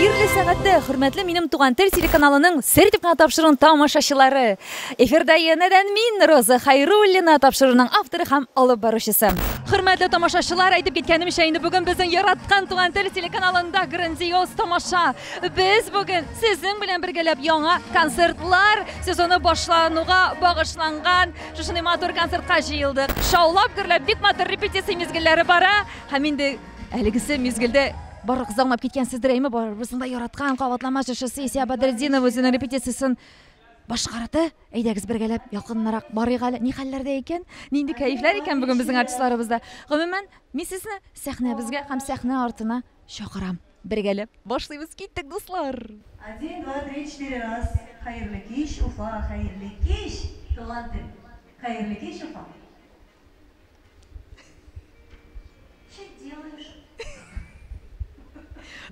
Хәерле сәгатьтә, хөрмәтле минем Туган тел телеканалының Сер дип кенә тапшыруын тамашачылары. Эфирда янәдән мин, Роза Хайруллина, тапшыруның авторы һәм алып баручысы. Хөрмәтле тамашачылар, әйтеп киткәнемчә, инде бүген безнең яраткан Туган тел телеканалында грандиоз тамаша. Без бүген сезнең белән бергәләп яңа концертлар сезоны башлануга багышланган шушындый матур концертка җыелдык. Шаулап, гөрләп бик матур репетиция мизгелләре бара һәм инде әлегесе мизгелдә барыгыз да аңлап киткәнсездер, әйме, барыбызның да яраткан кабатлама җырчысы Исия Бәдретдинова үзенең репетициясен башкарды. Әйдәгез бергәләп якыннарак барыйк әле. Ни хәлләрдә икән? Нинди кәефләр икән бүген безнең артистларыбызда? Гомумән, мин сезне сәхнәбезгә һәм сәхнә артына чакырам. Бергәләп башлыйбыз. Киттек, дуслар! Один, два, три, четыре, раз. Хәерле кич, Уфа, хәерле кич, Туган тел. Хәерле кич, Уфа. Что делаешь?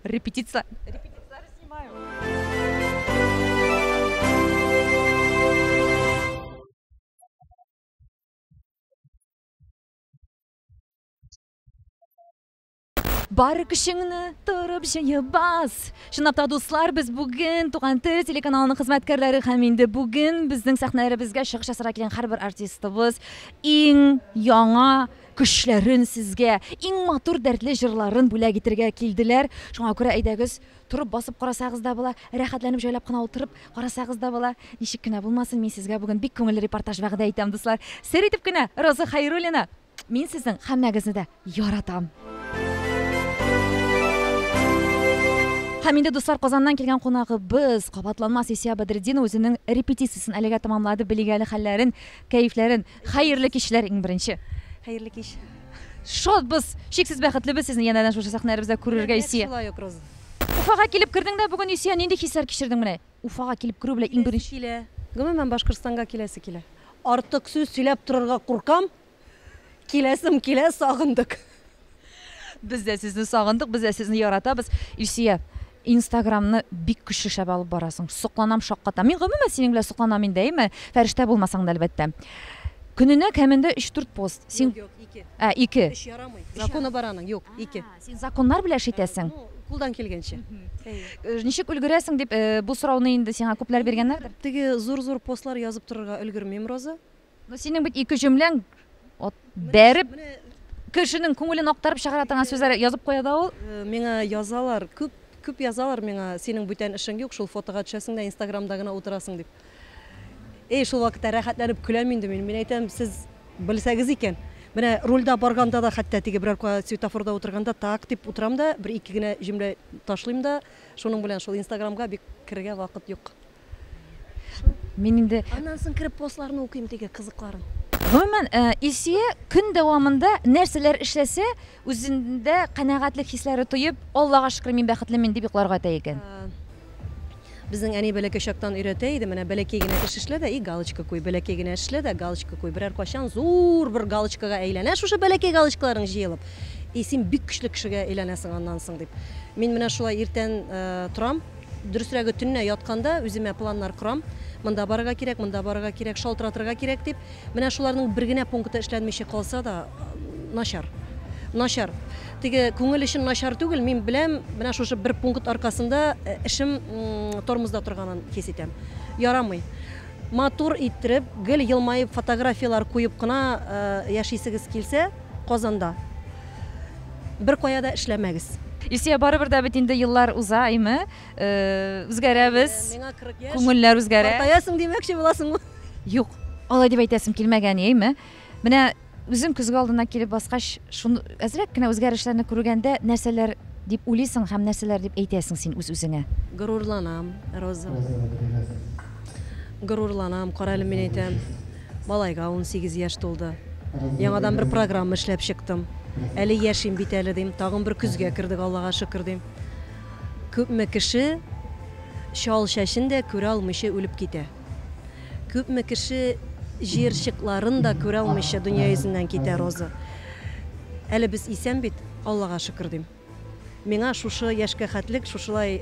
Репетиция. Репетиция снимаю. Бар көчеңне торып җыеп бас. Чынлап та, дуслар, без бүген Туган тел телеканалының хезмәткәрләре һәм инде бүген безнең сәхнәләребезгә чыгыш ясарга килгән һәрбер артистыбыз иң яңа көчләрен сезгә, иң матур дәртле җырларын бүләк итергә килделәр. Шуңа күрә әйдәгез, торып басып карасагыз да була, рәхәтләнеп җайлап кына утырып карасагыз да була. Ничек кенә булмасын, мин сезгә бүген бик күңелле репортаж вәгъдә итәм, дуслар. Сер итеп кенә, Роза Хәйруллина. Мин сезнең һәммәгезне дә яратам. Һәм инде, дуслар, Казаннан килгән кунагыбыз, кабатланмас Исия Бәдретдинова үзенең репетициясен әлегә тәмамлады. Белик әле хәлләрен, кәефләрен. Хәерле кичләр иң беренче. Хәерле кич. Шатбыз, чиксез бәхетлебез сезне янәдән шушы сәхнәләребездә күрергә, Исия. Шулай ук, Роза. Уфага килеп кердең дә бүген, Исия, нинди хисләр кичердең менә? Уфага килеп керү белән иң беренче. Килә. Гомумән, Башкортстанга киләсе килә. Артык сүз сөйләп торырга куркам. Киләсем килә, сагындык. Без дә сезне сагындык, без дә сезне яратабыз. Илсөя, Инстаграмны бик көчле шәп алып барасың. Сокланам, шаккатам. Мин гомумән синең белән сокланам инде, әйме? Фәрештә булмасаң да, әлбәттә. Көненә кәмендә 3-4 пост. Син Юк, юк, ике. Ә, ике. Өч ярамый. Законы бар аның, юк, ике. Син законнар белән эш итәсең. Ну, кулдан килгәнчә. Ничек өлгерәсең дип, бу сорауны инде сиңа күпләр биргәннәрдер. Теге зур-зур постлар язып торырга өлгермим, Роза. Ну, синең бит ике җөмләң бәреп кешенең күңелен актарып чыгара торган сүзләр язып куя да ул. Миңа язалар, күп күп язалар миңа, синең бүтән эшең юк, шул фотога төшәсең дә Инстаграмда гына утырасың дип. Эй, шул вакытта рәхәтләнеп көләм инде мин. Мин әйтәм, сез белсәгез икән. Менә рульдә барганда да хәтта теге берәр кая светофорда утырганда так дип утырам да, бер ике генә җөмлә ташлыйм да, шуның белән шул Инстаграмга бик керергә вакыт юк. Мин инде Аннан соң кереп постларны укыйм теге кызыкларын. Гомумән, Илсөя көн дәвамында нәрсәләр эшләсә, үзендә канәгатьлек хисләре тоеп, Аллага шөкер, мин бәхетлемен дип йокларга ята икән. Безнең әни бәләкәй чактан өйрәтә иде, менә бәләкәй генә эш эшлә дә и галочка куй, бәләкәй генә эшлә дә галочка куй. Берәр кайчан зур бер галочкага әйләнә шушы бәләкәй галочкаларың җыелып. И син бик көчле кешегә әйләнәсең аннан соң дип. Мин менә шулай иртән торам. Дөресрәге, төнлә ятканда үземә планнар корам. Монда барырга кирәк, монда барырга кирәк, шалтыратырга кирәк дип. Менә шуларның бер генә пункты эшләнмичә калса да, начар. Начар. Теге күңел өчен начар түгел, мин беләм, менә шушы бер пункт аркасында эшем тормозда торганын хис итәм. Ярамый. Матур иттереп, гел елмаеп фотографияләр куеп кына яшисегез килсә, Казанда. Беркая да эшләмәгез. Илсөя, барыбер дә бит инде еллар уза, әйме? Үзгәрәбез. Миңа 40 яшь. Күңелләр үзгәрә. Картаясың димәкче буласыңмы? Юк, алай дип әйтәсем килмәгән, әйме? Менә үзең көзге алдына килеп баскач, шуны әзрәк кенә үзгәрешләрне күргәндә нәрсәләр дип уйлыйсың һәм нәрсәләр дип әйтәсең син үз-үзеңә? Горурланам, Роза. Горурланам, карале, мин әйтәм, малайга 18 яшь тулды. Яңадан бер программа эшләп чыктым. Әле яшим бит әле дим, тагын бер көзгә кердек, Аллага шөкер дим. Күпме кеше чал чәчен дә күрә алмыйча үлеп китә. Күпме кеше җыерчыкларын да күрә алмыйча дөнья йөзеннән китә, Роза. Әле без исән бит, Аллага шөкер дим. Миңа шушы яшькә хәтлек шушылай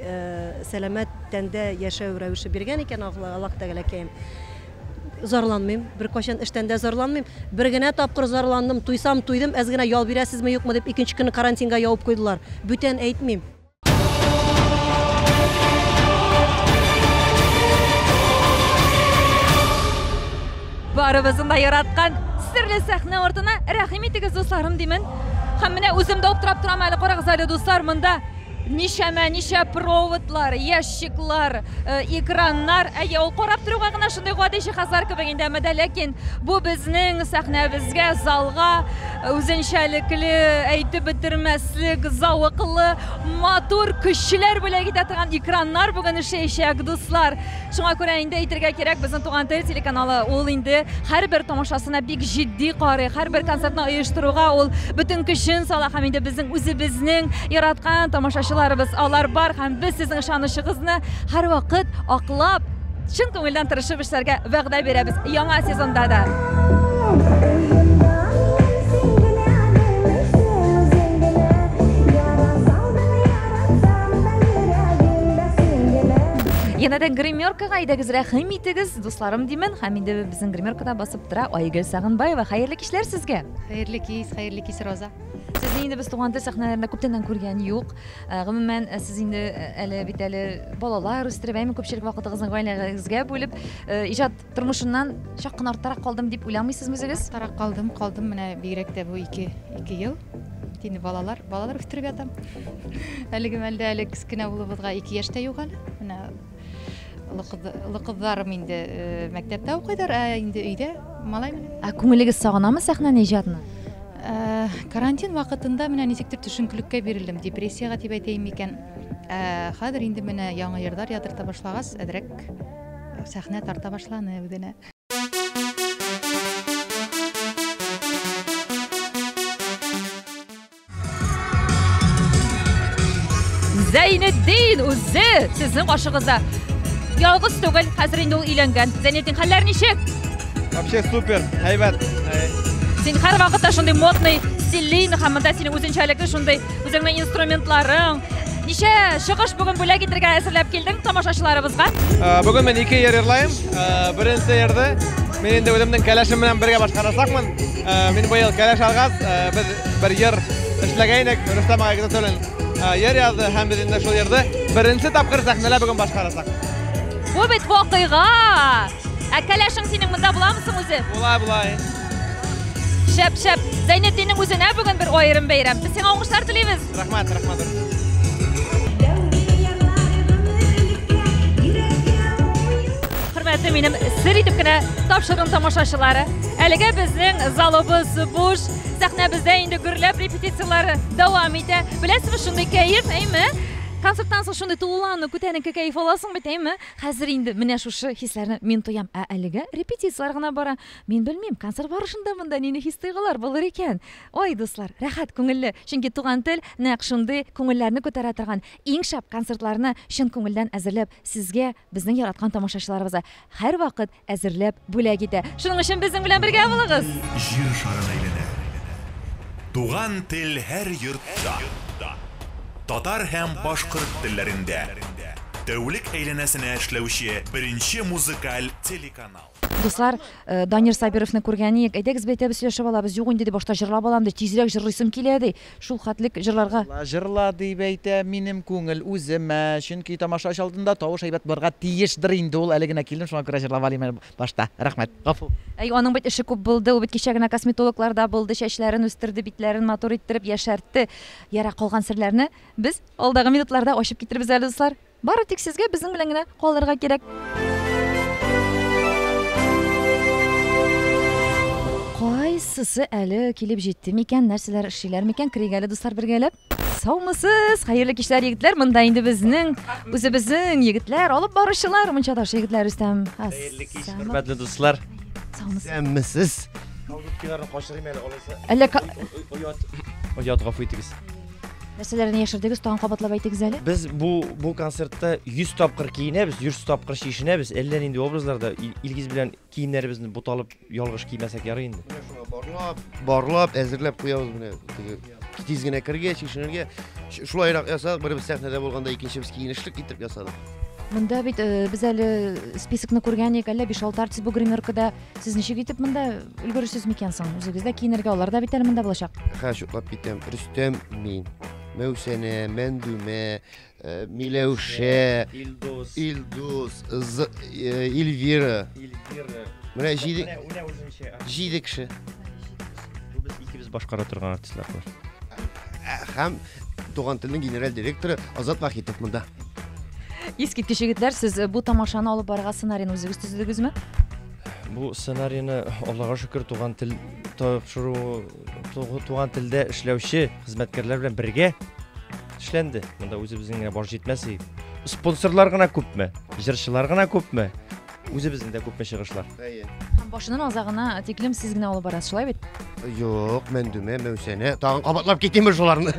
сәламәт тәндә яшәү рәвеше биргән икән Аллаһ Тәгаләкәем. Зарланмыйм, беркайчан эштән дә зарланмыйм. Бер генә тапкыр зарландым, туйсам туйдым, әз генә ял бирәсезме, юкмы дип икенче көнне карантинга ябып куйдылар. Бүтән әйтмим. Барыбызның да яраткан серле сәхнә артына рәхим итегез, дусларым, димен. Һәм менә үзем дә аптырап торам әле, карагыз әле, дуслар, монда ничәмә ничә проводлар, ящиклар, экраннар. Әйе, ул карап торуга гына шундый гади җиһазлар кебек инде, әмма дә ләкин бу безнең сәхнәбезгә, залга үзенчәлекле, әйтеп бетермәслек, завыклы, матур көчләр бүләк итә торган экраннар бүген эшләячәк, дуслар. Шуңа күрә инде әйтергә кирәк, безнең Туган тел телеканалы ул инде һәрбер тамашасына бик җитди карый, һәрбер концертны оештыруга ул бөтен көчен сала һәм инде безнең үзебезнең яраткан тамашачыларыбыз алар бар һәм без сезнең ышанычыгызны һәрвакыт аклап, чын күңелдән тырышып эшләргә вәгъдә бирәбез яңа сезонда да. Янәдән гримеркага әйдәгез, рәхим итегез, дусларым димен. Һәм инде безнең гримеркада басып тора Айгөл Сагынбаева. Хәерле кичләр сезгә. Хәерле кич, хәерле кич, Роза. Сезне инде без туган тел сәхнәләрендә күптәннән күргән юк. Гомумән, сез инде әле бит әле балалар үстереп, әйме күпчелек вакытыгызны гаиләгезгә бүлеп, иҗат тормышыннан чак кына арттарак калдым дип уйламыйсызмы үзегез? Арттарак калдым, калдым менә бигрәк тә бу ике ел. Инде балалар, балалар үстереп ятам. Әлеге мәлдә әле кечкенә улыбызга 2 яшь тә юк әле. Менә олы кызларым инде мәктәптә укыйдыр, ә инде өйдә малай менә. Ә күңелегез сагынамы сәхнәне, иҗатны? Карантин вакытында менә ничектер төшенкелеккә бирелдем, депрессиягә дип әйтәйем микән. Хәзер инде менә яңа йырлар ядырта башлагач, әзрәк сәхнә тарта башланы үзенә. Зәйнетдин үзе сезнең каршыгызда. Ялгыз түгел, хәзер инде ул өйләнгән. Зәйнетдин, хәлләр ничек? Вообще супер, әйбәт. Син һәр вакытта шундый модный, стильный һәм монда синең үзенчәлекле шундый үзеңнең инструментларың. Ничә чыгыш бүген бүләк итәргә әзерләп килдең тамашачыларыбызга? Бүген мин ике җыр җырлыйм. Беренче җырны мин инде үземнең кәләшем белән бергә башкарачакмын. Мин быел кәләш алгач, без бер җыр эшләгәйнек, Рөстәм ага Гыйззәтуллин җыр язды һәм без инде шул җырны беренче тапкыр сәхнәдә бүген башкарачак. Бу бит вакыйга! Ә кәләшең синең монда буламы соң үзе? Була, була. Шәп, шәп. Зәйнетдиннең үзенә бүген бер аерым бәйрәм. Без сиңа уңышлар телибез. Рәхмәт, рәхмәт. Хөрмәтле минем сер итеп кенә тапшырдым тамашачылары. Әлегә безнең залыбыз буш, сәхнәбездә инде гөрләп репетицияләре дәвам итә. Беләсезме, шундый кәеф, әйме? Концерттан соң шундый тулылану, күтәренке кәеф аласың бит, әйме? Хәзер инде менә шушы хисләрне мин тоям. Ә әлегә репетицияләр гына бара. Мин белмим, концерт барышында монда нинди хис-тойгылар булыр икән. Ой, дуслар, рәхәт, күңелле. Чөнки туган тел нәкъ шундый күңелләрне күтәрә торган иң шәп концертларны чын күңелдән әзерләп, сезгә, безнең яраткан тамашачыларыбызга һәрвакыт әзерләп бүләк итә. Шуның өчен безнең белән бергә булыгыз. Җир шарын әйләнә. Туган тел һәр йортта. Татар һәм башкорт телләрендә. Тәүлек әйләнәсенә эшләүче беренче музыкаль телеканал. Дуслар, Данир Сабировны күргән идек. Әйдәгез, бәйтәбез, сөйләшеп алабыз. Юк инде, ди, башта җырлап алам, ди, тизрәк җырлыйсым килә, ди. Шул хәтлек җырларга. Җырла дип әйтә минем күңел үземә, чөнки тамашачы алдында тавыш әйбәт булырга тиешдер инде ул. Әле генә килдем, шуңа күрә җырлап алыйм әле башта. Рәхмәт. Гафу. Әй, аның бит эше күп булды. Ул бит кичә генә косметологларда булды, чәчләрен үстерде, битләрен матур иттереп яшәртте. Яра калган серләрне без алдагы минутларда ачып китербез әле, дуслар. Бары тик сезгә безнең белән генә калырга кирәк. Кайсысы әле килеп җитте микән, нәрсәләр эшлиләр микән? Керик әле, дуслар, бергәләп. Саумысыз, хәерле кичләр, егетләр. Монда инде безнең үзебезнең егетләр, алып баручылар, мунчадаш егетләр, Рөстәм. Хәерле кич, хөрмәтле дуслар. Саумысыз. Исәнмесез. Колготкиларны качырыйм әле, алайса. Әллә Оят. Оят, гафу итегез. Нәрсәләрне яшердегез, тагын кабатлап әйтегез әле. Без бу концертта 100 тапкыр киенәбез, 100 тапкыр чишенәбез, әллә нинди образларда Илгиз белән киемнәребезне буталып ялгыш кимәсәк ярый инде. Менә шуңа барлап, барлап, әзерләп куябыз менә. Теге тиз генә кергә, чишенергә. Шулайрак ясадык, беребез сәхнәдә булганда икенчебез киенешлек итеп ясадык. Монда бит без әле списокны күргән идек, әллә 5-6 артист бу гримеркада. Сез ничек итеп монда өлгерерсез микән соң? Үзегез дә киенергә, алар да бит әле монда булачак. Хәзер чутлап китәм. Рөстәм, мин, Мәүсәнә, Мәндүмә, Миләүшә, Илдус, Илдус, Эльвира. Эльвира. Менә җиде Менә үзенчә. җиде кеше. Бу без икебез башкара торган артистлар бар. Һәм Туган телнең генераль директоры Азат Вахитов монда. Искиткеч егетләр, сез бу тамашаны алып барырга сценарийны үзегез төзедегезме? Бу сценарийны, Аллага шөкер, Туган тел тапшыру, Туган телдә эшләүче хезмәткәрләр белән бергә эшләнде. Монда үзебезнең генә баш җитмәс. Спонсорлар гына күпме? Җырчылар гына күпме? Үзебезнең дә күпме чыгышлар. Әйе. Һәм башыннан азагына тиклем сез генә алып барасыз, шулай бит? Юк, Мәндүмә, Мәүсәнә, тагын кабатлап китимме шуларны?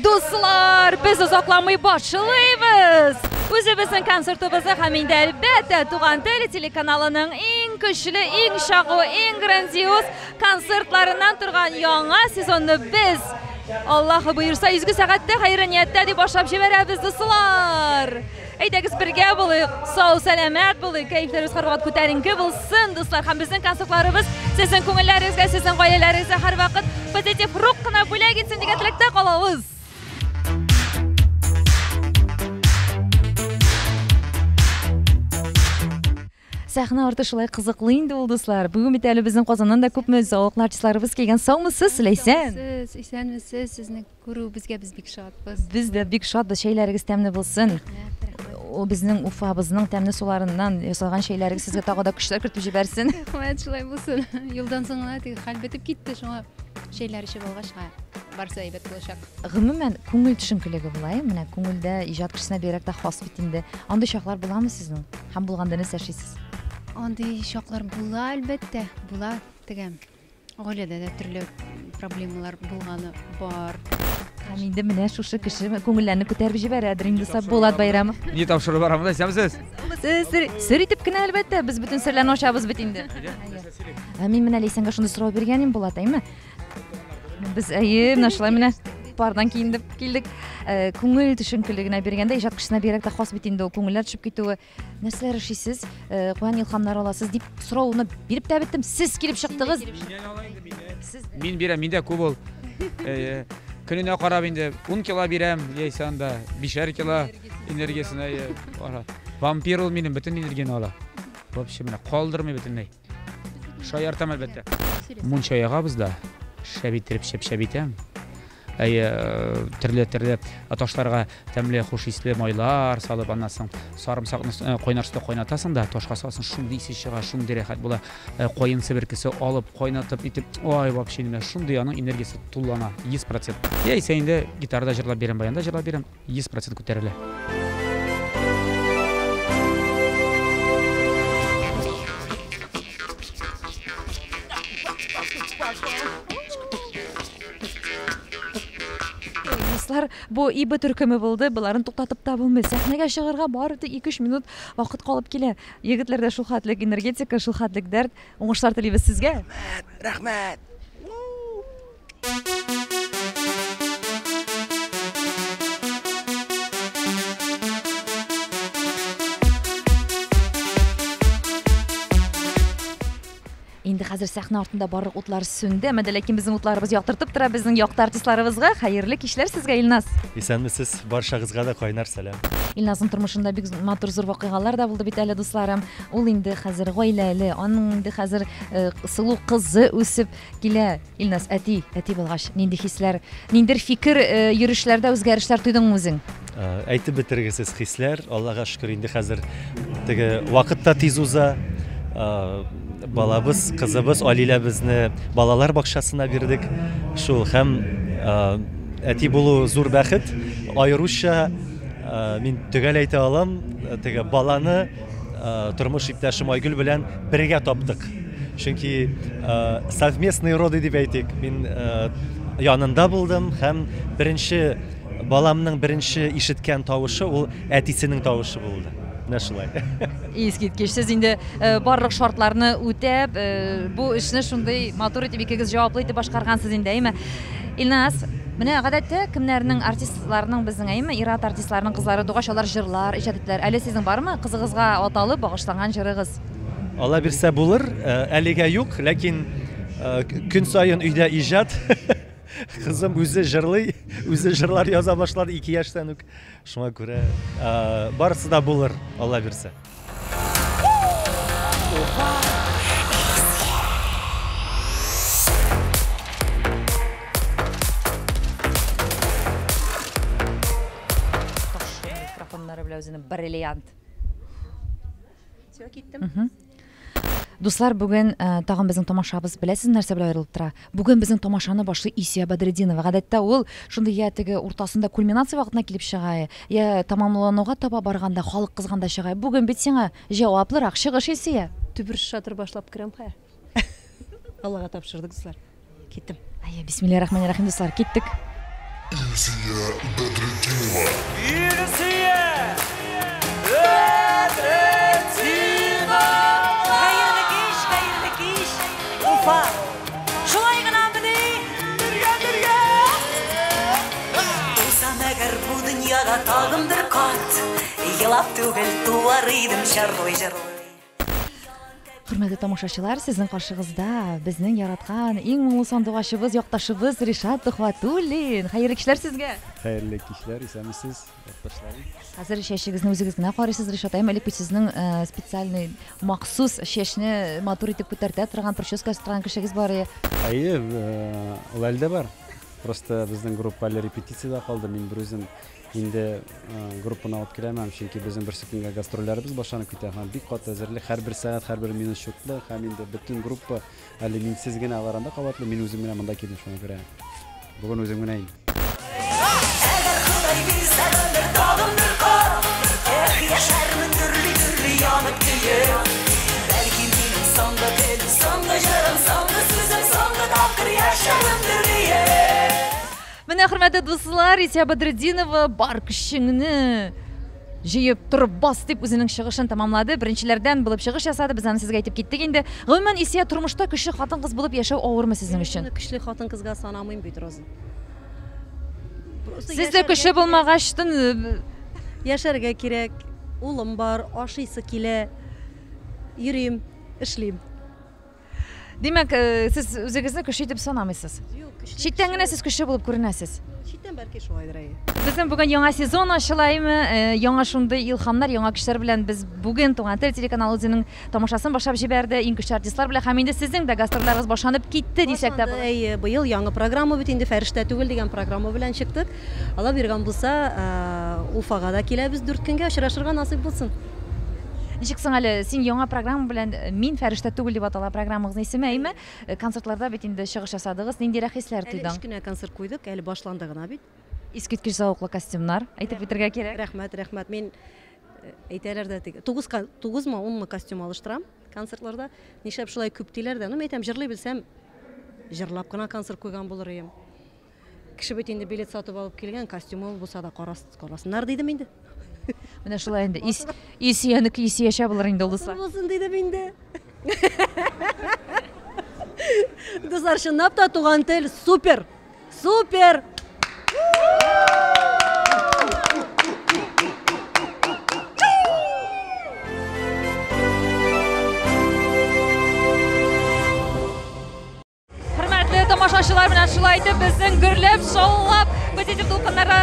Дуслар, без озакламый башлыйбыз! Үзебезнең концертыбызны һәм инде әлбәттә Туган тел телеканалының иң көчле, иң чагу, иң грандиоз концертларыннан торган яңа сезонны без Аллаһы боерса изге сәгатьтә хәерле нияттә дип башлап җибәрәбез, дуслар! Әйдәгез бергә булыйк, сау сәламәт булыйк, кәефләребез һәрвакыт күтәренке булсын, дуслар. Һәм безнең концертларыбыз сезнең күңелләрегезгә, сезнең гаиләләрегезгә һәрвакыт позитив рух кына бүләк итсен дигән теләктә калабыз. Сәхнә арты шулай кызыклы инде ул, дуслар. Бүген бит әле безнең Казаннан да күпме зәвыклы артистларыбыз килгән. Саумысыз, Ләйсән? Сез исәнмесез, сезне күрүебезгә без бик шатбыз. Без дә бик шатбыз. Чәйләрегез тәмле булсын. Ул безнең Уфабызның тәмле суларыннан ясалган чәйләрегез сезгә тагы да көчләр кертеп җибәрсен. Рәхмәт, шулай булсын. Юлдан соң гына теге хәл бетеп китте, шуңа чәйләр эчеп алгач, ха, барсы әйбәт булачак. Гомумән, күңел төшенкелеге була, менә күңелдә иҗат кешесенә бигрәк тә хас бит инде. Андый чаклар буламы сезнең? Һәм булганда нәрсә эшлисез? Андый чаклар була, әлбәттә, була. Теге гаиләдә дә төрле проблемалар булганы бар. Һәм инде менә шушы кеше күңелләрне күтәреп җибәрәдер инде Булат Байрамов. Ни тапшыру бар монда, исәнмесез? Сер, сер итеп кенә әлбәттә, без бөтен серләрне ачабыз бит инде. Ә мин менә Ләйсәнгә шундый сорау биргән идем, Булат, әйме? Без әйе, менә шулай менә пардан киендеп килдек. Күңел төшенкелегенә биргәндә иҗат кешесенә бигрәк тә хас бит инде ул күңелләр төшеп китүе. Нәрсәләр эшлисез, каян илһамнар аласыз дип сорауны биреп тә беттем. Сез килеп чыктыгыз. Мин бирәм, миндә күп ул. Көненә карап инде 10 кило бирәм, яисә анда 5 кило энергиясенә ара. Вампир ул минем бөтен энергияне ала. Вообще менә калдырмый бөтенләй. Шаяртам әлбәттә. Мунча ягабыз да, шәп иттереп шәп-шәп итәм. Әйе, төрле-төрле ташларга тәмле хуш исле майлар салып, аннан соң сарымсакны кайнар суда кайнатасың да, ташка саласың, шундый исе чыга, шундый рәхәт була. Каен себеркесе алып, кайнатып итеп, ой, вообще менә шундый аның энергиясе туллана, 100%. Яисә инде гитарада җырлап бирәм, баянда җырлап бирәм, 100% күтәрелә. Дуслар, бу ИБ төркеме булды, боларын туктатып та булмый. Сәхнәгә чыгарга бары тик 2-3 минут вакыт калып килә. Егетләрдә шул хәтлек энергетика, шул хәтлек дәрт. Уңышлар телибез сезгә. Рәхмәт. Инде хәзер сәхнә артында барлык утлар сүнде, әмма дә ләкин безнең утларыбыз яктыртып тора безнең якты артистларыбызга. Хәерле кичләр сезгә, Илназ. Исәнмесез, баршагызга да кайнар сәлам. Илназның тормышында бик матур зур вакыйгалар да булды бит әле, дусларым. Ул инде хәзер гаиләле, аның инде хәзер сылу кызы үсеп килә. Илназ, әти, әти булгач, нинди хисләр, ниндер фикер йөрешләрдә үзгәрешләр тойдыңмы үзең? Әйтеп бетергесез хисләр, Аллага шөкер, инде хәзер теге вакыт та тиз уза. Балабыз, кызыбыз Алиләбезне балалар бакчасына бирдек. Шул һәм әти булу зур бәхет. Аеруча мин төгәл әйтә алам, теге баланы тормыш иптәшем Айгөл белән бергә таптык. Чөнки совместные роды дип әйтик. Мин янында булдым һәм беренче баламның беренче ишеткән тавышы ул әтисенең тавышы булды. Менә шулай. Искиткеч. Сез инде барлык шартларны үтәп, бу эшне шундый матур итеп икегез җаваплы итеп башкаргансыз инде, әйме? Илназ, менә гадәттә кемнәрнең артистларның безнең, әйме, ир-ат артистларның кызлары тугач, алар җырлар иҗат итәләр. Әле сезнең бармы кызыгызга аталып багышланган җырыгыз? Алла бирсә булыр, әлегә юк, ләкин көн саен өйдә иҗат. Кызым үзе җырлый, үзе җырлар яза башлады 2 яшьтән үк. Шуңа күрә барысы да булыр, Алла бирсә. Микрофоннары белән үзенең бриллиант. Все, киттем. Дуслар, бүген э, тагын безнең тамашабыз беләсез нәрсә белән аерылып тора? Бүген безнең тамашаны башлый Исия Бәдретдинова. Гадәттә ул шундый я теге уртасында кульминация вакытына килеп чыга, я тәмамлануга таба барганда халык кызганда чыга. Бүген бит сиңа җаваплырак чыгыш, Исия. Түбер шатыр башлап керәм хәер. Аллага тапшырдык, дуслар. Киттем. Әйе, бисмиллаһир-рахманир-рахим, дуслар, киттек. Илсөя Бәдретдинова. Илсөя Бәдретдинова! Хәерле кич, хәерле кич, Уфа! Шулай гынамыни? Бергә, бергә! Тусам әгәр бу дөньяда тагын бер кат, елап түгел, туар идем җырлый-җырлый. Хөрмәтле тамашачылар, сезнең каршыгызда безнең яраткан иң моңлы сандугачыбыз, якташыбыз Ришат Төхвәтуллин. Хәерле кичләр сезгә. Хәерле кичләр, исәнмесез, якташларым. Хәзер чәчегезне үзегез генә карыйсыз, Ришат. Әмма элек бит сезнең э, специальный махсус чәчне матур итеп күтәртә торган, прическа ясый торган кешегез бар иде. Әйе, э, ул әле дә бар. Просто безнең группа әле репетициядә калды. Мин берүзем инде э, группаны алып килә алмам, чөнки безнең берсе көнгә гастрольләребез башланып китә һәм бик каты әзерлек, һәрбер сәгать, һәрбер минут счетлы һәм инде бөтен группа әле минсез генә алар анда кабатлый, мин үзем генә монда килдем, шуңа күрә бүген үзем генә инде. Әгәр Ходай бирсә гомер тагын бер кат, эх, яшәрмен дөрли-дөрли янып көеп. Бәлки минем соңгы көнем, соңгы җырым, соңгы сүзем, соңгы тапкыр яшәвемдер диеп. Менә, хөрмәтле дуслар, Исия Бәдретдинова бар көчеңне җыеп торып бас дип үзенең чыгышын тәмамлады. Беренчеләрдән булып чыгыш ясады. Без аны сезгә әйтеп киттек инде. Гомумән, Исия, тормышта көчле хатын-кыз булып яшәү авырмы сезнең өчен? Мин көчле хатын-кызга санамыйм бит, Роза. Просто Сез дә көчле булмагачтын э, Яшәргә кирәк. Улым бар, ашыйсы килә. Йөрим, эшлим. Димәк, э, сез үзегезне көчле итеп санамыйсыз. Читтән генә сез көчле булып күренәсез. Читтән бәлки шулайдыр, әйе. Безнең бүген яңа сезон ачыла, әйме? Э, яңа шундый илһамнар, яңа көчләр белән без бүген Туган тел телеканалы үзенең тамашасын башлап җибәрде. Иң көчле артистлар белән һәм инде сезнең дә гастрольләрегез башланып китте дисәк тә була. Әйе, быел яңа программа бит инде Фәрештә түгел дигән программа белән чыктык. Алла биргән булса, э, Уфага да киләбез 4 көнгә, очрашырга насыйп булсын. Ничек соң әле син яңа программа белән э, Мин фәрештә түгел дип атала программагызның исеме, әйме? Э, Концертларда бит инде чыгыш ясадыгыз. Ниндирәк хисләр Әле тойдың? өч кенә концерт куйдык, әле башланды гына бит. Искиткеч зәвыклы костюмнар, әйтеп үтәргә кирәк. Рәхмәт, рәхмәт. Мин э, әйтәләр дә теге 9 9 мы, 10 мы костюм алыштырам концертларда. Нишләп шулай күп диләр дә. Ну, мин әйтәм, җырлый белсәм, җырлап кына концерт куйган булыр идем. Кеше бит инде билет сатып алып килгән, костюмы булса да карас, карасыннар дидем инде. Менә шулай инде. Ис Исиянеке исиячә булыр инде ул дуслар. Булсын дидем инде. Дуслар, чынлап та Туган тел супер! Супер! Хөрмәтле тамашачылар, менә шулай итеп безнең гөрләп, шаулап, позитив дулкыннарда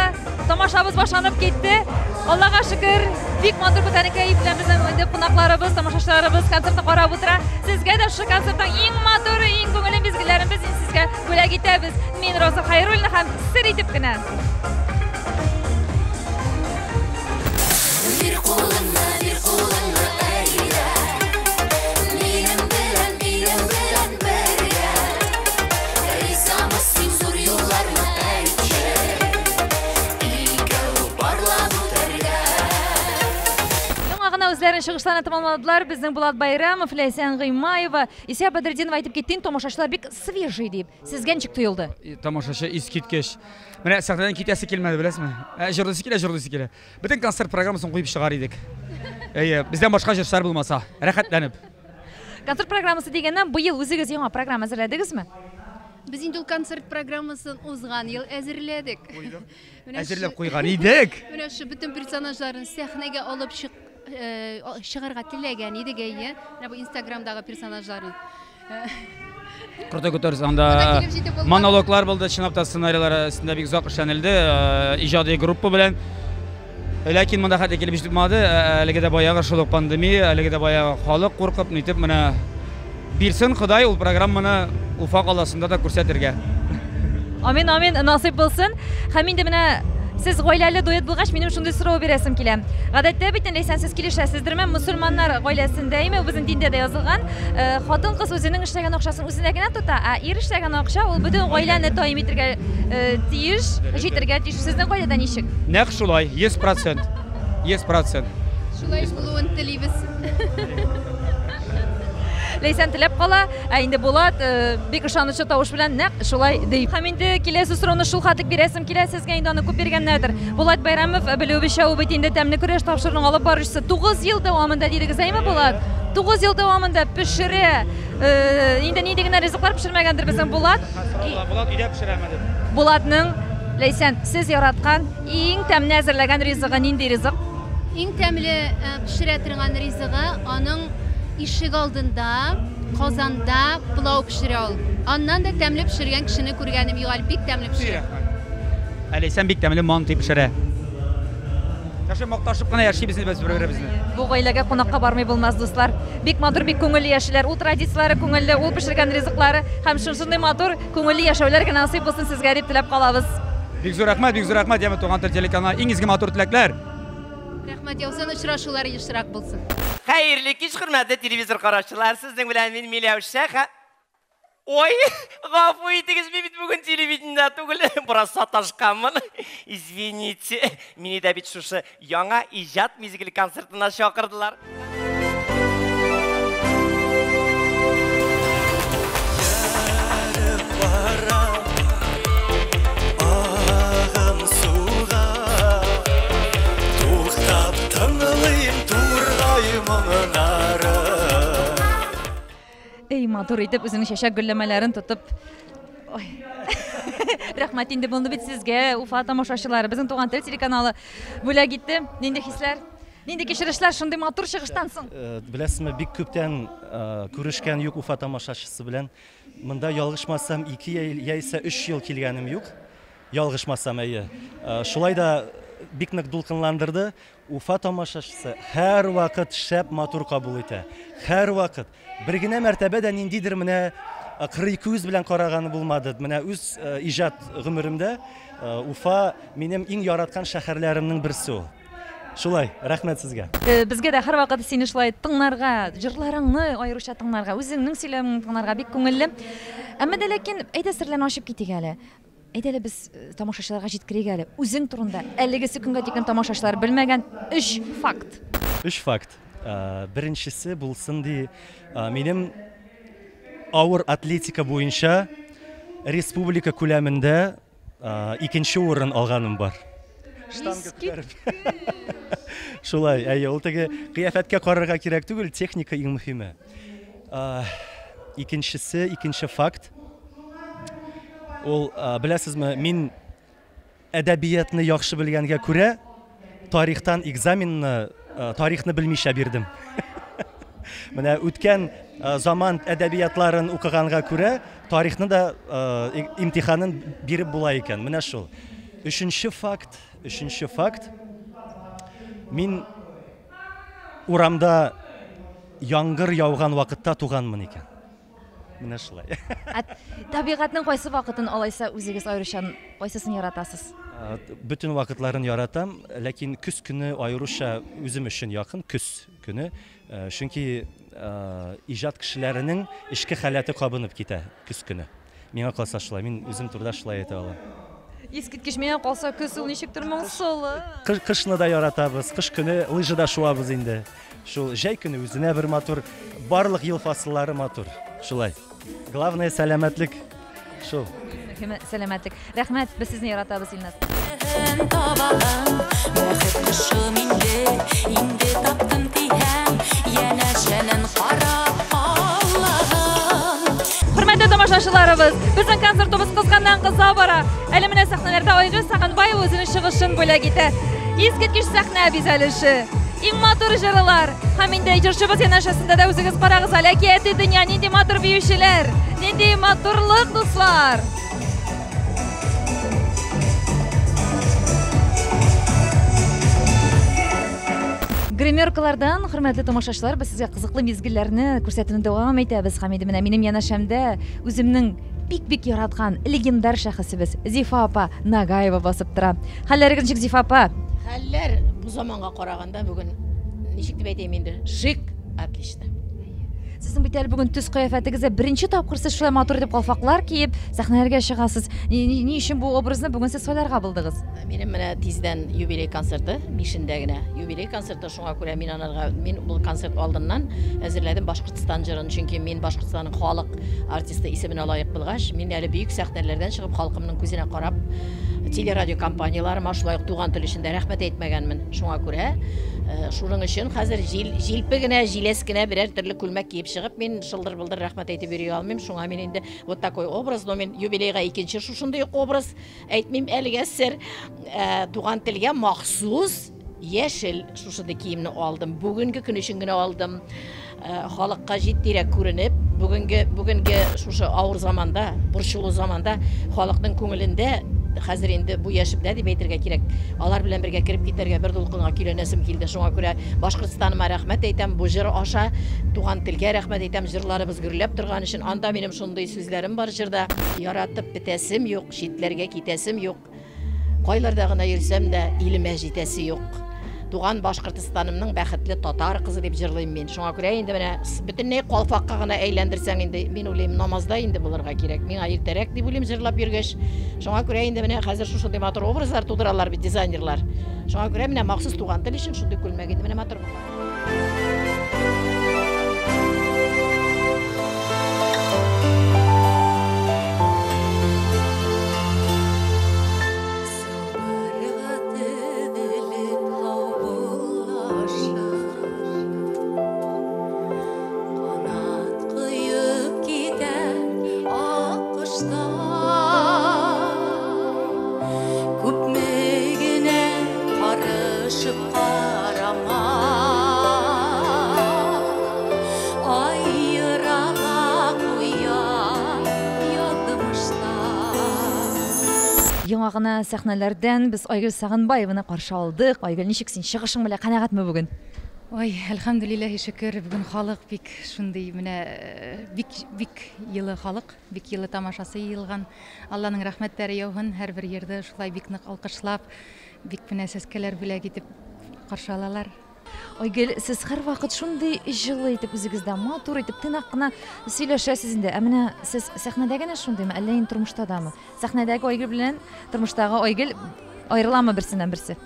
тамашабыз башланып китте. Аллага шөкер, бик матур күтәренке кәеф белән безнең инде кунакларыбыз, тамашачыларыбыз концертны карап утыра. Сезгә дә шушы концертның иң матур, иң күңелле мизгелләрен без инде сезгә бүләк итәбез. Мин Роза Хайруллина һәм сер итеп кенә. Бир кулыңны, бир кулыңны, әйдә. Минем белән, минем белән бергә. Ризамы син зур юлларны әйтче. Икәү парлап үтәргә. Яңа гына үзләренең чыгышларын тәмамладылар безнең Булат Байрамов, Ләйсән Гыймаева, Исә Бәдретдинова әйтеп китте, тамашачылар бик свежий дип. Сезгә ничек тоелды? Тамашачы искиткеч. Менә сәхнәдән китәсе килмәде, беләсезме? Ә, җырлыйсы килә, җырлыйсы килә. Бөтен концерт программасын куеп чыгар идек. Әйе, бездән башка җырчылар булмаса, рәхәтләнеп. Концерт программасы дигәннән, быел үзегез яңа программа әзерләдегезме? Без инде ул концерт программасын узган ел әзерләдек. Әзерләп куйган идек. Менә шу бөтен персонажларын сәхнәгә алып чык, чыгарга теләгән идек, әйе. Менә бу Инстаграмдагы персонажларын. Крутой күтәрелеш. Анда монологлар булды, чынлап та сценарийлар өстендә бик озак эшләнелде, иҗади группа белән. Ләкин монда хәтле килеп җитеп булмады. Әлеге дә баягы шул ук пандемия, әлеге дә баягы халык куркып, нитеп менә бирсен Ходай ул программаны Уфа каласында да күрсәтергә. Амин, амин, насыйп булсын. Һәм инде менә сез гаиләле дуэт булгач, минем шундый сорау бирәсем килә. Гадәттә бит инде, Ләйсән, сез килешәсездерме, мөселманнар гаиләсендә име, безнең диндә дә язылган, хатын-кыз үзенең эшләгән акчасын үзенә генә тота, ә ир эшләгән акча ул бөтен гаиләне таим итергә тиеш, җитергә тиеш. Сезнең гаиләдә ничек? Нәкъ шулай, 100%. 100%. Шулай булуын телибез. Ләйсән теләп кала, ә инде Булат бик ышанычлы тавыш белән нәкъ шулай ди. Һәм инде киләсе сорауны шул хәтлек бирәсем килә, сезгә инде аны күп биргәннәрдер. Булат Байрамов, белүебезчә, ул бит инде тәмле көрәш тапшыруының алып баручысы. 9 ел дәвамында дидегез, әйме, Булат? 9 ел дәвамында пешерә. Инде нинди генә ризыклар пешермәгәндер безнең Булат. Булат өйдә пешерәме дип. Булатның, Ләйсән, сез яраткан иң тәмле әзерләгән ризыгы нинди ризык? Иң тәмле пешерә торган ризыгы аның ишек алдында, казанда пылау пешерә ул. Аннан да тәмле пешергән кешене күргәнем юк әле, бик тәмле пешерә. Ә Ләйсән бик тәмле мантый пешерә. Яши макташып кына яшибез без бер-беребезне. Бу гаиләгә кунакка бармый булмас, дуслар. Бик матур, бик күңелле яшиләр. Ул традицияләре күңелле, ул пешергән ризыклары һәм шушындый матур, күңелле яшәүләр генә насыйп булсын сезгә дип теләп калабыз. Бик зур рәхмәт, бик зур рәхмәт, яме Туган тел телеканалы. Иң изге матур теләкләр. Рәхмәт яусын, очрашулар ешрак булсын. Хәерле кич, хөрмәтле телевизор караучылар. Сезнең белән мин Миләүшә. Ой, гафу итегез, мин бит бүген телевидениедә түгел, бераз саташканмын. Извините, мине дә бит шушы яңа иҗат мюзикле концертына чакырдылар. Эй, матур итеп үзенең чәчәк гөлләмәләрен тотып. Ой. Рәхмәт инде булды бит сезгә, Уфа тамашачылары. Безнең Туган тел телеканалы бүләк итте. Нинди хисләр, нинди кичерешләр шундый матур чыгыштан соң? Беләсезме, бик күптән күрешкән юк Уфа тамашачысы белән. Монда ялгышмасам 2 яисә 3 ел килгәнем юк. Ялгышмасам, әйе. Шулай да бик нык дулкынландырды. Уфа тамашачысы һәр вакыт шәп матур кабул итә. Һәр вакыт. Бер генә мәртәбә дә ниндидер менә кырый күз белән караганы булмады. Менә үз иҗат гомеремдә Уфа минем иң яраткан шәһәрләремнең берсе ул. Шулай, рәхмәт сезгә. Безгә дә һәрвакыт сине шулай тыңларга, җырларыңны аеруча тыңларга, үзеңнең сөйләвеңне тыңларга бик күңелле. Әмма дә ләкин әйдә серләрне ачып китик әле. Әйдә әле без тамашачыларга җиткерик әле. Үзең турында әлегесе көнгә тиклем тамашачылар белмәгән 3 факт. 3 факт. Беренчесе булсын ди, минем авыр атлетика буенча республика күләмендә 2-нче урын алганым бар. Штанга күтәреп. Шулай, әйе, ул теге кыяфәткә карарга кирәк түгел, техника иң мөһиме. Икенчесе, икенче факт. Ул, беләсезме, мин әдәбиятны яхшы белгәнгә күрә, тарихтан экзаменны, тарихны белмичә бирдем. Менә үткән заман әдәбиятларын укыганга күрә, тарихны да имтиханын биреп була икән. Менә шул. Өченче факт, өченче факт. Мин урамда яңгыр яуган вакытта туганмын икән. Менә шулай. Ә табигатьнең кайсы вакытын алайса үзегез аеруча кайсысын яратасыз? Бөтен вакытларын яратам, ләкин көз көне аеруча үзем өчен якын, көз көне. Чөнки иҗат кешеләренең эчке халәте кабынып китә көз көне. Миңа калса шулай, мин үзем турыда шулай әйтә алам. Искиткеч, миңа калса көз ул ничектер моңсулы. Кышны да яратабыз, кыш көне лыжада шуабыз инде. Шул җәй көне үзенә бер матур, барлык ел фасыллары матур. Шулай. Главное сәламәтлек. Шул. Мөһиме сәламәтлек. Рәхмәт, без сезне яратабыз, Илназ. Бәхет кошым инде, инде таптым дигән, янәшәнән карап Аллаһым. Хөрмәтле тамашачыларыбыз, безнең концертыбыз кызганнан кыза бара. Әле менә сәхнәләрдә Айгөл Сагынбаева үзенең чыгышын бүләк итә. Искиткеч сәхнә бизәлеше. Иң матур җырлар. Һәм инде җырчыбыз янәшәсендә дә үзегез карагыз әле. Әкияти дөнья, нинди матур биючеләр, нинди матурлык, дуслар. Гримеркалардан, хөрмәтле тамашачылар, без сезгә кызыклы мизгелләрне күрсәтүне дәвам итәбез. Һәм инде менә минем янәшәмдә үземнең бик-бик яраткан легендар шәхесебез Зифа апа Нагаева басып тора. Хәлләрегез ничек, Зифа апа? Хәлләр бу заманга караганда бүген ничек дип әйтәем инде, шик, отлично. Сезнең бит әле бүген төс кыяфәтегез дә беренче тапкыр сез шулай матур итеп калфаклар киеп сәхнәләргә чыгасыз. Ни, ни, ни өчен бу образны бүген сез сайларга булдыгыз? Минем менә тиздән юбилей концерты, бишендә генә юбилей концерты, шуңа күрә мин анарга, мин бу концерт алдыннан әзерләдем Башкортстан җырын, чөнки мин Башкортстанның халык артисты исеменә лаек булгач, мин әле бөек сәхнәләрдән чыгып халкымның күзенә карап телерадиокомпанияләрыма шулай ук туган тел өчен дә рәхмәт әйтмәгәнмен. Шуңа күрә э, шуның өчен хәзер җил, җилпе генә, җиләс кенә берәр төрле күлмәк киеп чыгып, мин шылдыр-былдыр рәхмәт әйтеп йөри алмыйм. Шуңа мин инде вот такой образ, но мин юбилейга икенче шушындый ук образ әйтмим әлегә сер. Э, туган телгә махсус яшел шушындый киемне алдым. Бүгенге көн өчен генә алдым. Э, халыкка җитдирәк күренеп, бүгенге бүгенге шушы авыр заманда, борчулы заманда халыкның күңелендә хәзер инде бу яшемдә дип әйтергә кирәк, алар белән бергә кереп китәргә, бер дулкынга көйләнәсем килде. Шуңа күрә Башкортстаныма рәхмәт әйтәм, бу җыр аша туган телгә рәхмәт әйтәм, җырларыбыз гөрләп торган өчен. Анда минем шундый сүзләрем бар җырда. Яратып бетәсем юк, читләргә китәсем юк. Кайларда гына йөрсәм дә, илемә җитәсе юк. Туган Башкортостанымның бәхетле татар кызы дип җырлыйм мин. Шуңа күрә инде менә бөтенләй калфакка гына әйләндерсәң инде, мин уйлыйм, намазда инде булырга кирәк. Миңа иртәрәк дип уйлыйм җырлап йөргәч. Шуңа күрә инде менә хәзер шушындый матур образлар тудыралар бит дизайнерлар. Шуңа күрә менә махсус туган тел өчен шундый күлмәк инде менә матур. Яңа гына сәхнәләрдән без Айгөл Сагынбаеваны каршы алдык. Айгөл, ничек син чыгышың белән канәгатьме бүген? Ой, әлхәмдүлилләһи шөкер, бүген халык бик шундый менә э, бик бик елы халык, бик елы тамашасы йыелган. Алланың рәхмәтләре яуһын, һәрбер йирдә шулай бик нык алкышлап, бик менә сәскәләр бүләк итеп каршы алалар. Айгөл, сез һәрвакыт шундый җылы итеп үзегездә, матур итеп, тыйнак кына сөйләшәсез инде. Ә менә сез сәхнәдә генә шундыймы, әллә инде тормышта дамы? Сәхнәдәге Айгөл белән тормыштагы Айгөл аерыламы берсеннән берсе?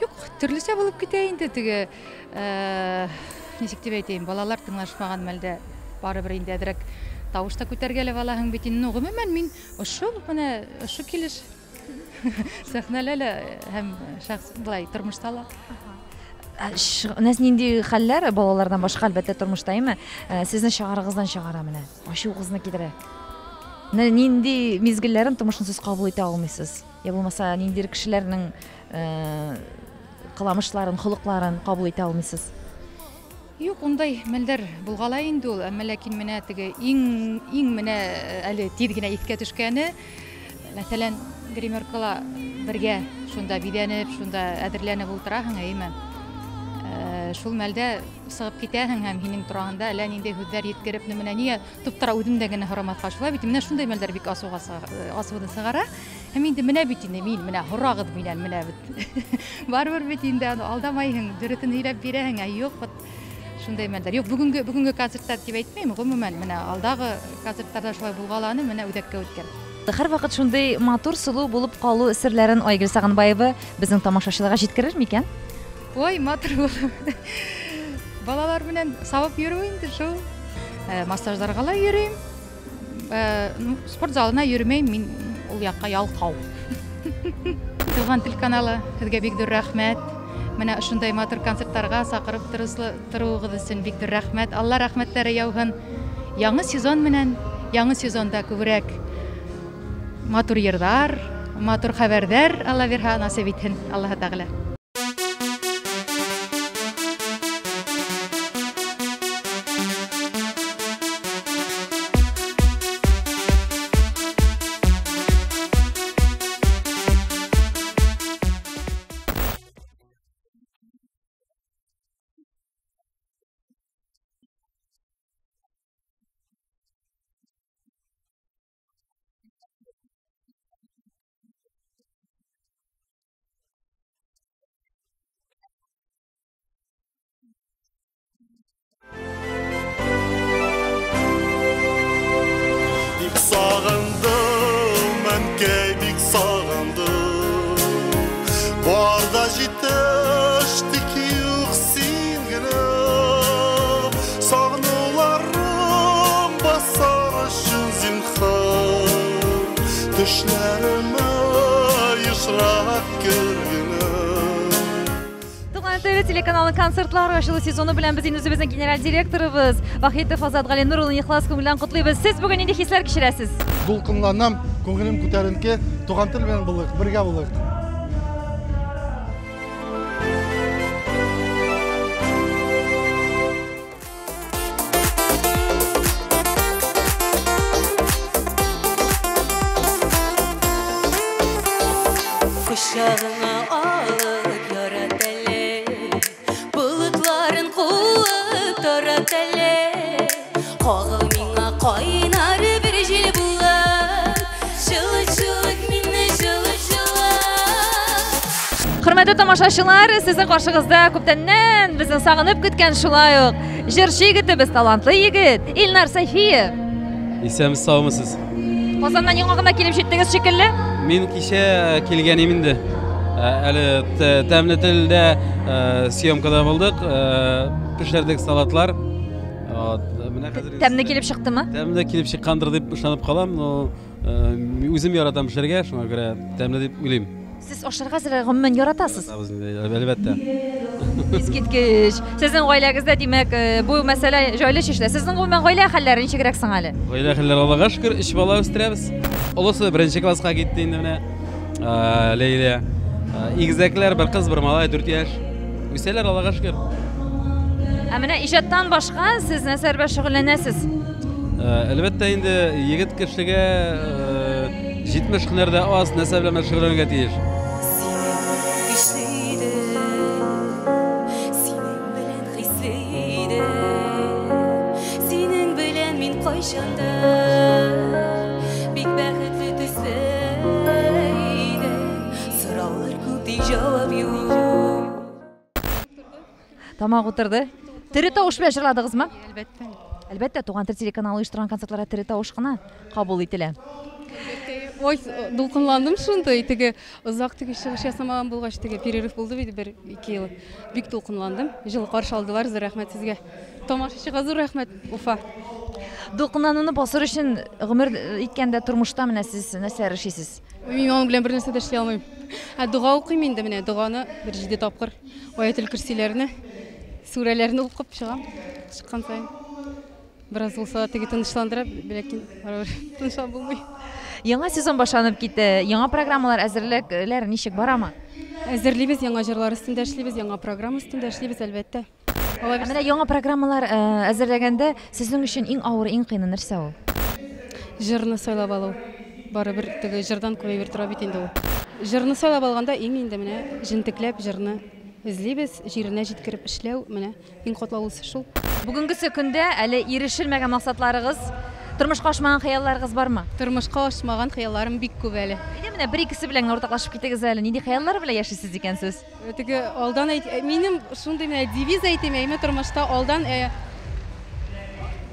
Юк, төрлечә булып китә инде теге, э, ничек дип әйтәем, балалар тыңлашмаган мәлдә барыбер инде әзрәк тавыш та күтәргәләп алаһың бит инде. Ну, гомумән, мин ошо менә ошо килеш сәхнәлә лә һәм шәхс былай тормышта ла. Менә нинди хәлләр балалардан башка әлбәттә тормышта, әйме? Сезне чыгарыгыздан чыгара менә. Ачуыгызны китерә. Менә нинди мизгелләрен тормышны сез кабул итә алмыйсыз? Я булмаса ниндидер кешеләрнең кыламышларын, холыкларын кабул итә алмыйсыз? Юк, ундай мәлдәр булгала инде ул, әмма ләкин менә теге иң иң менә әле тиз генә искә төшкәне, мәсәлән, гримеркала бергә шунда бизәнеп, шунда әзерләнеп утыраһың, әйеме? Шул мәлдә чыгып китәһең һәм һинең тураңда әллә нинди һүзләр җиткереп, ну менә нигә туп-тура үземдә генә һорамаска шулай бит, менә шундый мәлдәр бик асуга асуны чыгара. Һәм инде менә бит инде мин, менә һорагыз миннән, менә бит. Барыбер бит инде аны алдамайһың, дөресен һөйләп бирәһең, ә юк, вот шундый мәлдәр. Юк, бүгенге бүгенге концертта дип әйтмим, гомумән, менә алдагы концертларда шулай булгаланы менә үзәккә үткән. Һәрвакыт шундый матур, сылу булып калу серләрен Айгөл Сагынбаева безнең тамашачыларга җиткерер микән? Ой, матур булу. Балалар белән савып йөрү инде шул. Массажларга ла йөрим. Ну, спорт залына йөрмәйм, мин ул якка ялкау. Туган тел каналы, сезгә бик зур рәхмәт. Менә шундай матур концертларга чакырып торуыгыз өчен бик зур рәхмәт. Алла рәхмәтләре яуһын. Яңа сезон менән, яңа сезонда күбрәк матур йырлар, матур хәбәрләр Алла бирһә насыйп итһен, Аллаһы Тәгалә. Төшләремә ешрак кергелә. Туган тел телеканалы концертлары ачылу сезоны белән без инде үзебезнең генераль директорыбыз Вахитов Азат Галинур улын ихлас күңелдән котлыйбыз. Сез бүген нинди хисләр кичерәсез? Дулкынланам, күңелем күтәренке. Туган тел белән булыйк, бергә булыйк. Кочагыңа алып ярат әле, болытларын куып тарат әле. Кагыл миңа кайнар бер җил булып, җылыт-җылыт мине җылыт-җылыт. Хөрмәтле тамашачылар, сезнең каршыгызда күптәннән безне сагынып көткән шулай ук җырчы егетебез, талантлы егет Илнар Сәйфиев. Исәнмесез, саумысыз. Казаннан яңа гына килеп җиттегез шикелле. Мин кичә килгән идем инде. Әле тәмле телдә съемкада булдык, пешердек салатлар. Вот, менә хәзер Тәмле килеп чыктымы? Тәмле килеп чыккандыр дип ышанып калам, но үзем яратам пешерергә, шуңа күрә тәмле дип уйлыйм. Сез ашарга әзерләргә гомумән яратасыз? Яратабыз инде, әлбәттә. Искиткеч. Сезнең гаиләгездә, димәк, бу мәсьәлә җайлы чишелә. Сезнең гомумән гаилә хәлләре ничегрәк соң әле? Гаилә хәлләре Аллага шөкер, өч бала үстерәбез. Олысы беренче класска китте инде менә, Ләйлә. Игезәкләр, бер кыз, бер малай, 4 яшь. Үсәләр, Аллага шөкер. Ә менә иҗаттан башка сез нәрсәләр белән шөгыльләнәсез? Әлбәттә инде егет кешегә 70 һөнәр дә аз, нәрсә белән шөгыльләнергә тиеш. Көчле иде, синең белән хисле иде, синең белән мин кайчанда бик бәхетле төсле идем. Сораулар күп, тик җавап юк. Тамак утырды. Тере тавыш белән җырладыгызмы? Әлбәттә. Әлбәттә, Туган тел телеканалы оештырган концертларда тере тавыш кына кабул ителә. Ой, дулкынландым шундый, теге озак теге чыгыш ясамаган булгач, теге перерыв булды бит бер ике ел. Бик дулкынландым. Җылы каршы алдылар, зур рәхмәт сезгә. Тамашачыга зур рәхмәт, Уфа. Дулкынлануны басыр өчен гомер иткәндә тормышта менә сез нәрсәләр эшлисез? Мин аның белән бер нәрсә дә эшли алмыйм. Ә дога укыйм инде менә, доганы бер 7 тапкыр, аятел көрсиләрне, сүрәләрне укып чыгам, чыккан саен. Бераз булса да теге тынычландыра, ләкин барыбер тынычланып булмый. Яңа сезон башланып китте. Яңа программалар әзерлекләр ничек барамы? Әзерлибез, яңа җырлар өстендә эшлибез, яңа программа өстендә эшлибез, әлбәттә. Ә менә яңа программалар әзерләгәндә сезнең өчен иң авыр, иң кыены нәрсә ул? Җырны сайлап алу. Барыбер теге җырдан күп әйбер тора бит инде ул. Җырны сайлап алганда иң инде менә җентекләп җырны эзлибез, җиренә җиткереп эшләү, менә иң катлаулысы шул. Бүгенгесе көндә әле ирешелмәгән максатларыгыз, тормышка ашмаган хыялларыгыз бармы? Тормышка ашмаган хыялларым бик күп әле. Әйдә менә бер икесе белән генә уртаклашып китегез әле. Нинди хыяллар белән яшисез икән сез? Теге алдан әйт, минем шундый менә девиз әйтим, әйме тормышта алдан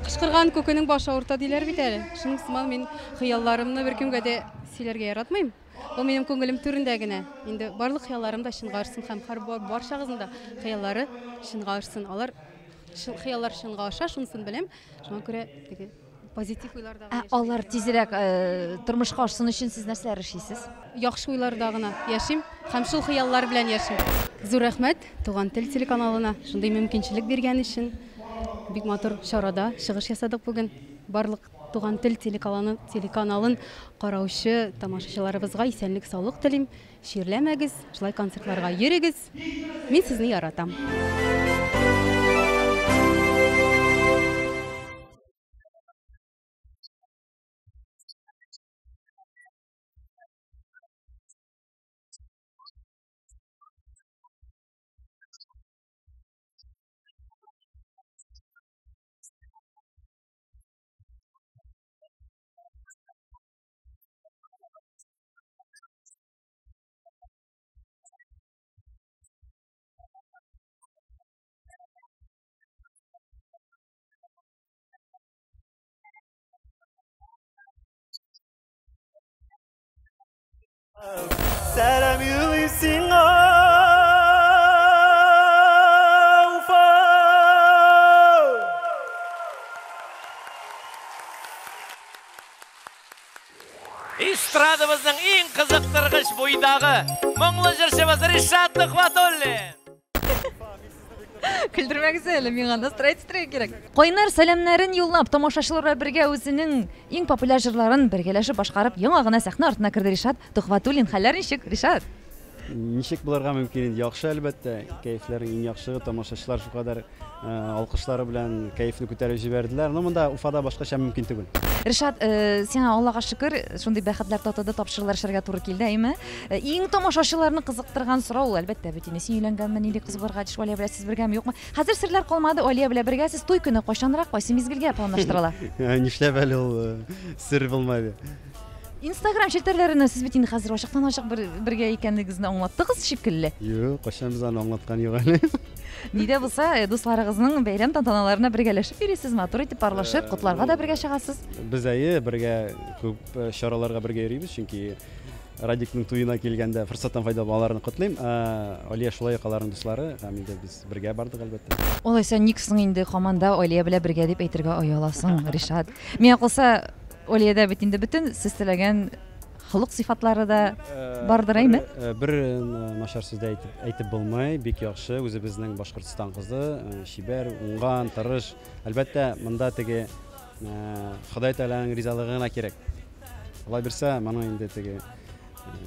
кычкырган күкенең башы авырта диләр бит әле. Шуның сыман мин хыялларымны беркемгә дә сөйләргә яратмыйм. Ул минем күңелем түрендә генә. Инде барлык хыялларым да чынга ашсын һәм һәр барчагызның да хыяллары чынга ашсын. Алар хыяллар чынга аша, шунысын беләм. Шуңа күрә теге позитив уйларда гына Ә алар тизрәк тормышка ашсын өчен сез нәрсәләр эшлисез? Яхшы уйларда гына яшим һәм шул хыяллар белән яшим. Зур рәхмәт Туган тел телеканалына шундый мөмкинчелек биргән өчен. Бик матур чарада чыгыш ясадык бүген. Барлык Туган тел телеканалын караучы тамашачыларыбызга исәнлек, саулык телим. Чирләмәгез, шулай концертларга йөрегез. Мин сезне яратам. Сәлам юлыйм сиңа, Уфа! Эстрадабызның иң кызыктыргыч буйдагы, моңлы җырчыбыз Ришат Төхвәтуллин. Көлдермәгез әле, миңа настроить итәргә кирәк. Кайнар сәламнәрен юллап, тамашачылар белән бергә үзенең иң популяр җырларын бергәләшеп башкарып, яңа гына сәхнә артына керде Ришат Төхвәтуллин. Хәлләр ничек, Ришат? Ничек булырга мөмкин инде? Яхшы, әлбәттә. Кәефләрең иң яхшы. Тамашачылар шулкадәр э, алкышлары белән кәефне күтәреп җибәрделәр. Ну, монда Уфада башкача мөмкин түгел. Ришат, э, сиңа Аллага шөкер, шундый бәхетләр татыды, тапшырулар эшләргә туры килде, әйме? Э, иң тамашачыларны кызыктырган сорау ул, әлбәттә, бит инде син өйләнгәнме, нинди кыз булырга тиеш, Алия белән сез бергәме, юкмы? Хәзер серләр калмады, Алия белән бергә сез туй көне кайчанрак, кайсы мизгелгә планлаштырыла? Нишләп әле ул сер булмады? Инстаграм челтәрләренә сез бит инде хәзер ачыктан-ачык бер, бергә икәнлегегезне аңлаттыгыз шикелле. Юк, кайчан без аны аңлаткан юк әле. Ни дә булса, э, дусларыгызның бәйрәм тантаналарына бергәләшеп йөрисез, матур итеп парлашып, котларга да бергә чыгасыз. Без әйе, бергә күп э, чараларга бергә йөрибез, чөнки Радикның туена килгәндә форсаттан файдаланып аларны котлыйм. Э, Алия шулай ук аларның дуслары һәм инде без бергә бардык, әлбәттә. Алайса ник соң инде һаман да Алия белән бергә дип әйтергә ояласың, Ришат? Миңа калса, Алиядә бит инде бөтен сез теләгән холык сыйфатлары да бардыр, әйме? Бер начар сүз дә әйтеп, әйтеп булмый. Бик яхшы, үзебезнең Башкортстан кызы, чибәр, уңган, тырыш. Әлбәттә, монда теге Ходай Тәгаләнең ризалыгы гына кирәк. Алай бирсә, моны инде теге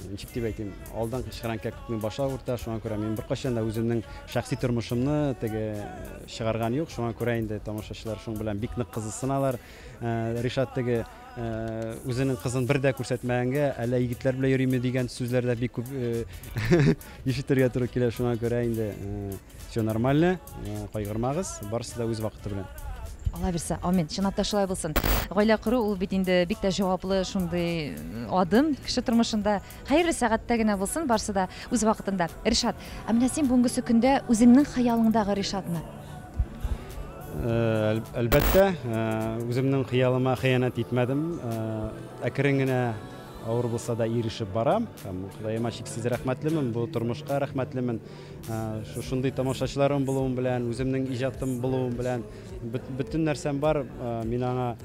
ничек дип әйтим, алдан кычкырган кәккүкнең башы авырта, шуңа күрә мин беркайчан да үземнең шәхси тормышымны теге чыгарган юк, шуңа күрә инде тамашачылар шуның белән бик нык кызыксыналар. Ришат теге үзенең кызын бер дә күрсәтмәгәнгә, әллә егетләр белән йөриме дигән сүзләр дә бик күп ишетергә туры килә. Шуңа күрә инде все нормально, кайгырмагыз, барысы да үз вакыты белән. Алла бирсә, амин. Чынлап та шулай булсын. Гаилә кору ул бит инде бик тә җаваплы шундый адым кеше тормышында. Хәерле сәгатьтә генә булсын барысы да үз вакытында. Ришат, ә менә син бүгенгесе көндә үзеңнең хыялыңдагы Ришатмы? Э, әлбәттә, э, үземнең хыялыма хыянәт итмәдем. Э, әкрен генә авыр булса да ирешеп барам. Һәм Ходаема чиксез рәхмәтлемен, бу тормышка рәхмәтлемен. Шушындый тамашачыларым булуым белән, үземнең иҗатым булуым белән бөтен нәрсәм бар. Мин аңа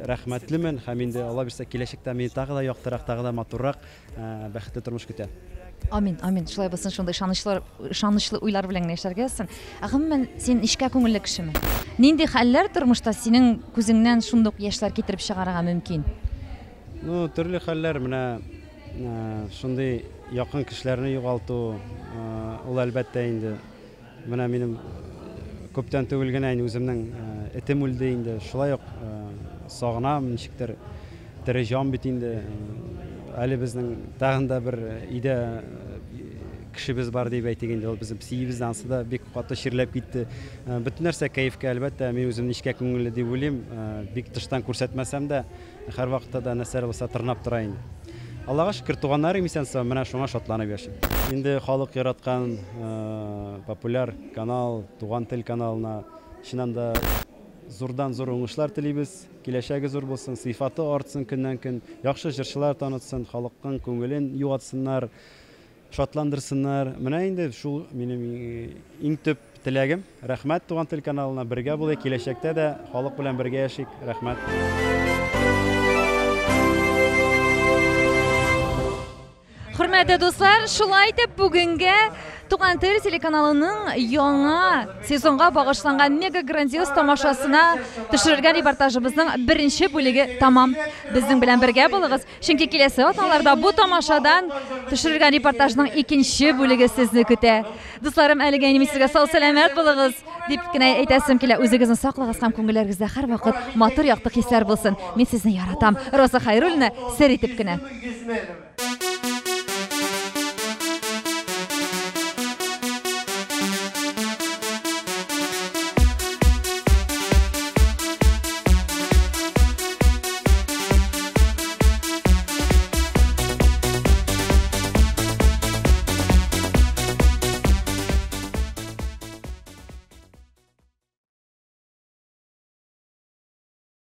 рәхмәтлемен һәм инде Алла бирсә киләчәктә мине тагы да яктырак, тагы да матуррак Бәхетле тормыш көтә. Амин, амин. Шулай булсын, шундый ышанычлы, ышанычлы уйлар белән генә яшәргә язсын. Ә гомумән, син нечкә күңелле кешеме? Нинди хәлләр тормышта синең күзеңнән шундук яшьләр китереп чыгарырга мөмкин? Ну, төрле хәлләр, менә шундый якын кешеләрне югалту, ул әлбәттә инде Менә минем күптән түгел генә инде үземнең этем үлде инде. Шулай ук сагынам, ничектер тере җан бит инде. Әле безнең тагын да бер өйдә кешебез бар дип әйтик инде, ул безнең песиебез дә, анысы да бик каты чирләп китте. Бөтен нәрсә кәефкә, әлбәттә, мин үзем нечкә күңелле дип уйлыйм. Бик тыштан күрсәтмәсәм дә, Һәрвакытта да нәрсәләр булса тырнап тора инде. Аллага шөкер, туганнарым исән-сау, менә шуңа шатланып яшим. Инде халык яраткан популяр канал, Туган тел каналына чыннан да зурдан-зур уңышлар телибез. Киләчәге зур булсын, сыйфаты артсын көннән-көн, яхшы җырчылар танытсын, халыкның күңелен юатсыннар. Шатландырсыннар. Менә инде шул минем иң төп теләгем. Рәхмәт Туган тел каналына, бергә булыйк, киләчәктә дә халык белән бергә яшик. Рәхмәт. Хөрмәтле дуслар, шулай итеп бүгенгә Туган тел телеканалының яңа сезонга багышланган мега грандиоз тамашасына төшерелгән репортажыбызның беренче бүлеге тамам. Безнең белән бергә булыгыз. Чөнки киләсе атналарда бу тамашадан төшерелгән репортажның икенче бүлеге сезне көтә. Дусларым, әлегә инде мин сезгә сау-сәламәт булыгыз дип кенә әйтәсем килә. Үзегезне саклагыз һәм күңелләрегездә һәрвакыт матур якты хисләр булсын. Мин сезне яратам. Роза Хәйруллина, сер итеп кенә.